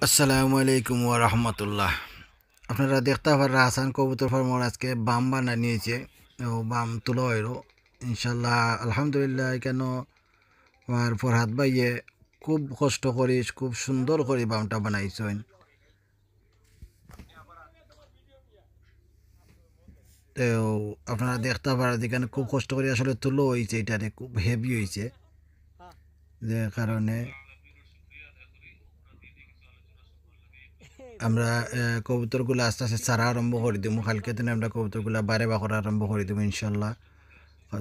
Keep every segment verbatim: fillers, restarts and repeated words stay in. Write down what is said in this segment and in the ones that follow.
আসসালামু আলাইকুম ওয়া রাহমাতুল্লাহ। আপনারা দেখতা পাররা হাসান কবুতর ফার্মর আজকে বাম বানানি হইছে, ও বাম তুলা হইল ইনশাল্লাহ। আলহামদুলিল্লাহ, এখানো আমার ফরহাদ ভাইয়ে খুব কষ্ট করি, খুব সুন্দর করি বামটা বানাইছইন। তো আপনারা দেখতা পাররা যেখানে খুব কষ্ট করি আসলে তুলা হইছে, এটারে খুব হেভি হইছে, যে কারণে আমরা, আহ, কবুতরগুলা আস্তে আস্তে ছাড়া আরম্ভ করি দিমু। কালকে দিনে আমরা কবুতরগুলা বারে বাকরা আরম্ভ করি দিমু ইনশাল্লাহ।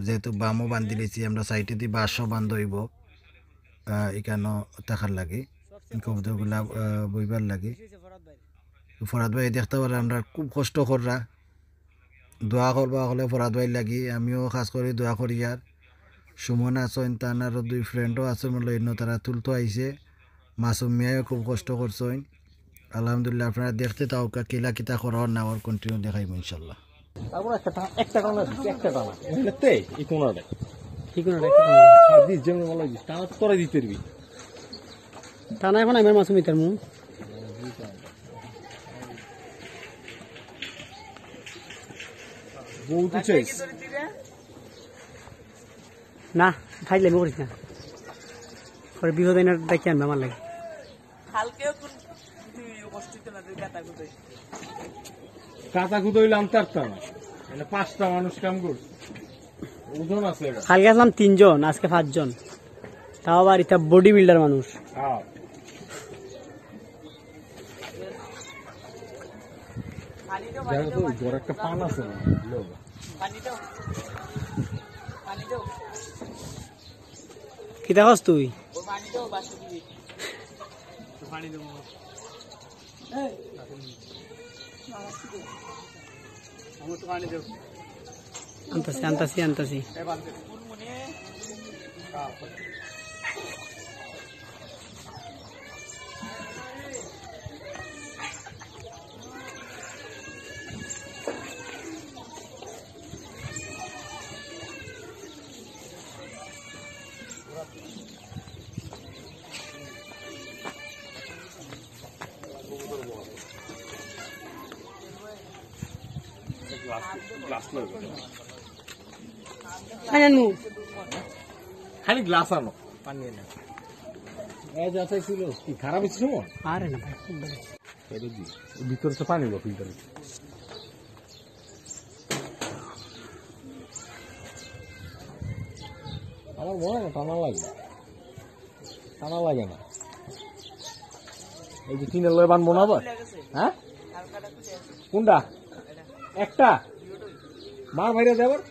যেহেতু বামও বান্ধি লিছি, আমরা সাইডে দি বাঁশও বান্ধ হইব, আহ, এখানো থাকার লাগি, কবুতরগুলা, আহ, বইবার লাগি। তো ফরহাদ ভাই দেখতা পাররা আমরা খুব কষ্ট কররা, দোয়া করবা হকলে ফরহাদ ভাইর লাগি, আমিও খাস করি দোয়া করি। আর সুমন আছইন, তান আরও দুই ফ্রেন্ডও আছে, মনে হয় তারা তুলতো আইছে। মাসুম মিয়াও খুব কষ্ট করছইন। আলহামদুলিল্লাহ, আপনারা দেখতে থাকুক্কা, কিলা কিতা করা অর না অর কন্টিনিউ দেখাইমু ইনশাল্লাহ। তারপর একটা টান, একটা টান আছে, একটা টান আছে। এখানে তে, এই কোনাটা। কি কোনাটা? একটা টান। হ্যাঁ, দিস, যেমন ভালো দিস, টানা তো তোরা দিতে পারবি। টানা এখন আমার মাসুম ইতার মুখ। বউ তো চাইস। না, ফাইজলামি করিস না। পরে বিপদ এনে ডাকি আনবে আমার লাগি। কালকেও কোন দুই কষ্ট হইতো না, দুই গাতা গুদই। গাতা গুদই হইলে আনতে পারতাম না। মানে পাঁচটা মানুষ কাম করছে। ওজন আছে এটা। কালকে আসলাম তিনজন, আজকে পাঁচজন। তাও আবার এটা বডি বিল্ডার মানুষ। হ্যাঁ। জানো তো, ওই বড় একটা পান আছে না? লো। কিতা খাস তুই? আনতাছি, আনতাছি, আনতাছি। খালি গ্লাস আনো, পানি এনে। এই যে আছে ছিল, কি খারাপ হয়েছে সময়? আরে না ভাই, খুব ভালো। এই যে দি, ভিতরে তো পানি হলো ফিল্টারে। আমার মনে হয় না টানা লাগে, টানা লাগে না। এই যে টিনের লয় বানবো না আবার, হ্যাঁ? কোনটা? একটা? মার বাইরে দে আবার।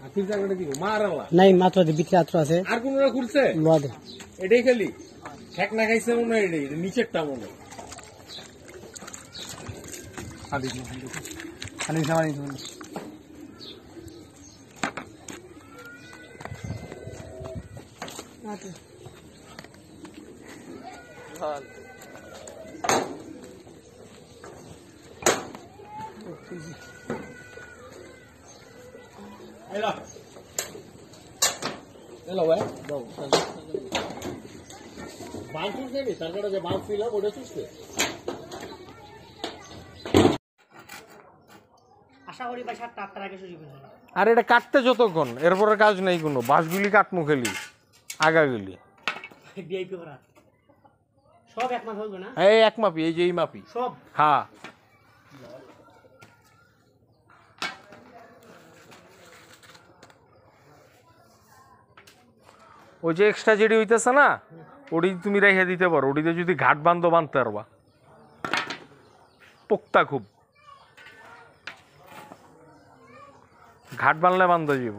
আর তিন চার ঘন্টা দিব, মার আল্লাহ। নাই, মাত্র দে, ভিতরে আত্র আছে। আর কোনটা খুলছে? লোয়া দে। এটাই খালি। ঠেক না খাইছে মনে হয় এটাই, এটা নিচেরটা মনে হয়। খালি, খালি, খালি, খালি। এলা। এলা ভাই, দাও। বাল চুষছে নি? তার কাছে যে বাল ছিল, ওটা চুষছে। আশা করি ভাই সাতটা আটটার আগে শেষ হইবে। আর এটা কাটতে যতক্ষণ, এরপরে কাজ নেই কোনো। বাঁশগুলি কাটমু খেলি, আগাগুলি। ভিআইপি করা। সব এক মাপ হইবে না? এই এক মাপি, এই যে এই মাপি। সব? হ্যাঁ। ওই যে এক্সট্রা যেটি হইতেছে না, ওটি তুমি রেখে দিতে পারো, ওটিতে যদি ঘাট বান্ধো বানতে পারবা। পোক্তা খুব। ঘাট বানলে বান্ধা যাইব।